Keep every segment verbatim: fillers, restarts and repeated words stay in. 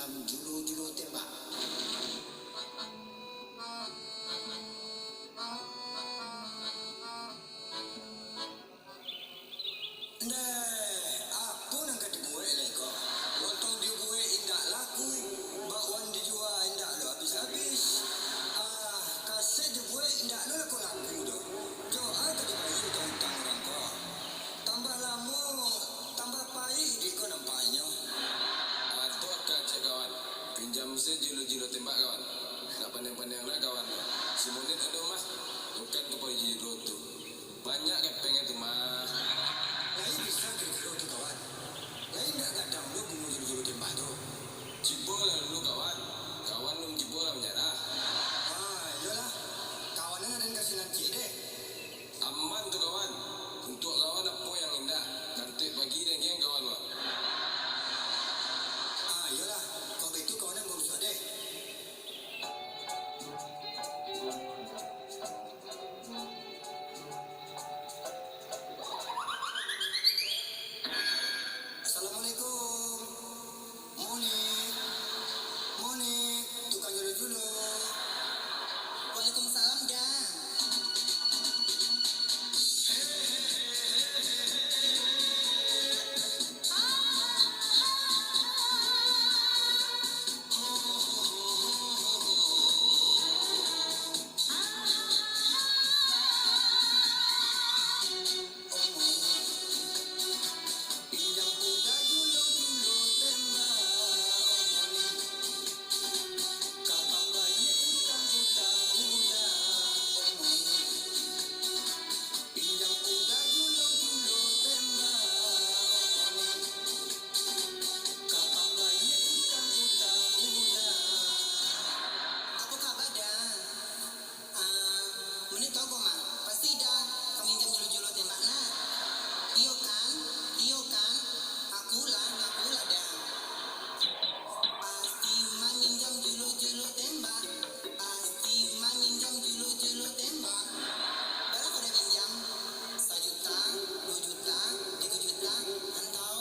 Julo-julo tembak. Ndeh, apo nan ka dibuek lai ko? Lontong dibuek indak laku, bakwan dijua indak lo abih-abih. Ah, kaset dibuek indak lo laku-laku doh. Jo a ka dibayia utang-utang urang ko? Tambah lamo, tambah paik iduik ko nampaknyo. Adoh kacek kawan, pinjam se julo-julo tembak kawan. Nak pandiang-pandiang lah kawan. Si Monit ado mah, bukan ka payu julo tu. Banyak kepeng tu mah. Lai bisa kiro-kiro tu kawan. Lai indak gadang lo bungo julo-julo tembak tu. Cibo lah dulu kawan. Kawan dum cibo lah manjarah. Ah, iyolah. Kawanan aden kasi nan ciek deh. Aman tu kawan. Untuak kawan apo yang indak, kantuik pagi dengkiang kawan wak. Ah, iyolah. Kok baitu kawanan barusuak deh. Assalamualaikum. Monik. Monik, tukang julo-julo. Waalaikumsalam, Da. Apo kaba, Da? Ah, Monik tau ko mah, pasti Da ka minjam julo-julo tembak nah. Iyo kan? Iyo kan? Akulah, akulah Da. Pasti maminjam julo-julo tembak. Pasti maminjam julo-julo tembak. Bara ko Da pinjam? Sajuta, duo juta, tigo juta, atau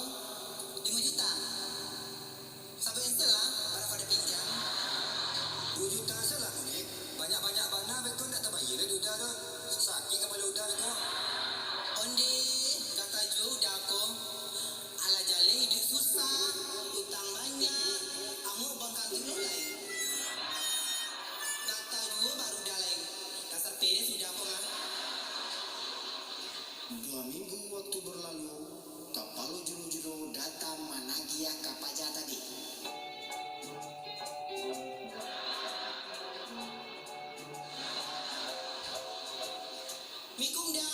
limo juta? Sabuik se lah, bara ko Da pinjam? Duo juta se lah, Monik. Banyak-banyak bana beko ndak tabayia lai di Uda tu. Sakik kapalo Uda beko. Ondeh, kata juo Uda ko. Alah jaleh iduik susah, utang banyak, amok bangkang kilo lai. Kata juo baru Da lai. Dasar pedes Uda ko mah. Dua minggu waktu berlalu, kapalo julo-julo datang managiah ka paja tadi. Mikum Da,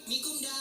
mikum Da,